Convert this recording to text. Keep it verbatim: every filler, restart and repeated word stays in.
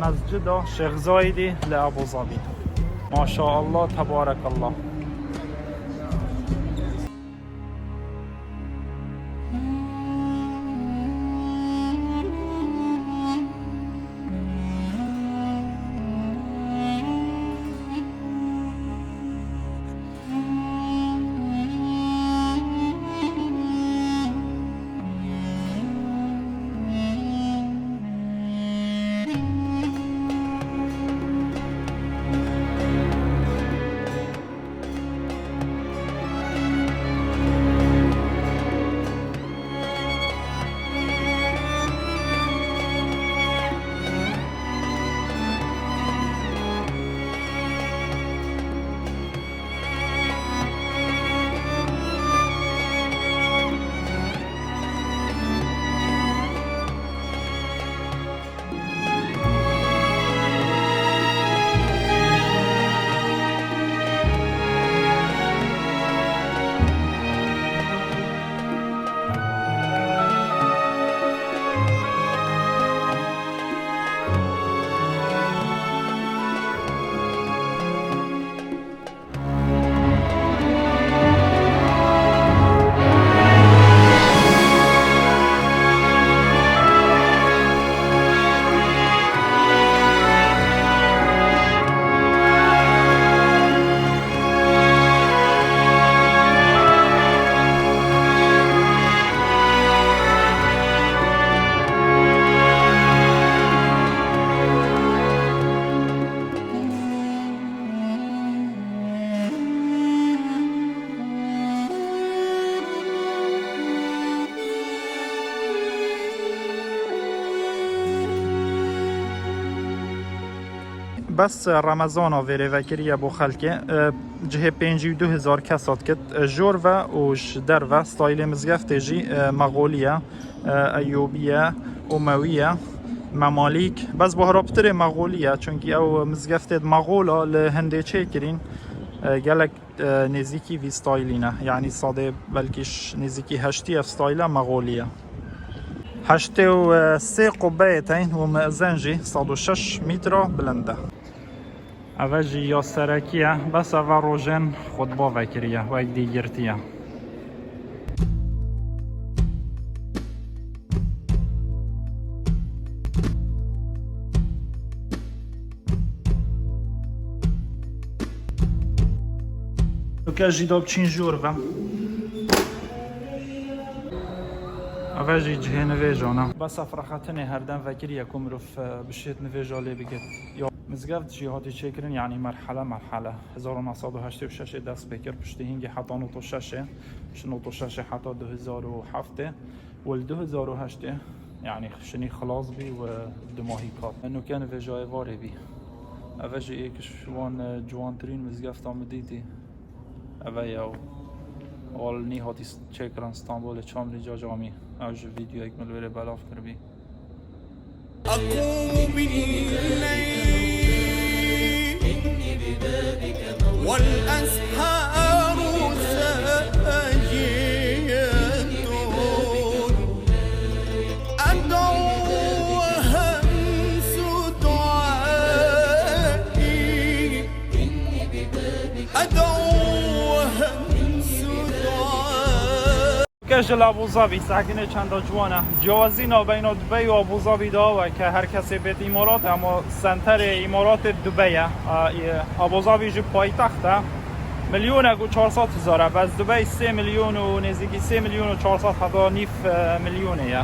Mescida Şêx Zayedê li Abu Zabî. Maşaallah, tebarekallah. Bes Remezana vêrê vekiriye bo xelkê, e, cihê pêncî û du hezar kesa dikit, e, jor ve û ji derve stayîlê mizgeftê jî, e, Mexolî ye, e, Eyûbî ye, Umewî ye, Memalîk. Bes bahraptirê Mexolî ye, çunkî ew mizgeftê Mexola li hindê çêkirîn, e, gelek e, nêzîkî vî stayîlî ne. Yanî sadê belkî ş-, nêzîkî heştî ev stayîla Mexolî ye. Heştê û sê qubeyê teyn û mizen jî sed û şeş mîtra bilind e. Eve jî ya serekî ye, bes eve rojên xutba vekiriye, wek dî girtiye. Nuke jî da biçîn jor ve. Eve jî cihê nivêjan e. Besa firxetinê herdem vekiriye ku mirov, e, bişêt nivêja lê bigit. Ya mizgeft jî hatî çêkirin, yanî merhele merhele. Hezar û neh sed û heştê û şeşê dest pê kir, piştî hingê heta nod û şeşê, ji nod û şeşê heta du hezar û heftê. Û li du hezar û heştê, yanî şinî xilas bî û dumahî kat. Nuke nivêja êvarê bî. Eve jî êk ji wan, e, ciwantirîn mizgefta min dîtî. Eve ye û wal nî hatî s-, çêkirin Stenbolê, Çamlî, Cacamî. Ew ji vîdyoyek min li wêrê belav kiribî. أقوم بالليل والأسحار ساجدة، أدعو وهمس دعائي، أدعو وهمس دعائي. Ke ji li Abu Zabî sakinê çenda ciwan e. Ciyawazî navbeyna Dubey û Abu Zabî de ew e ke her kesê bêt Îmaratê, ama senterê Îmaratê Dubey e. A, e, Abu Zabî jî paytext e. Milyonek û çar sed hezar e. Bes Dubey sê milyon û nêzîkî sê milyon û çar sed heta nîv, e, milyonê ye.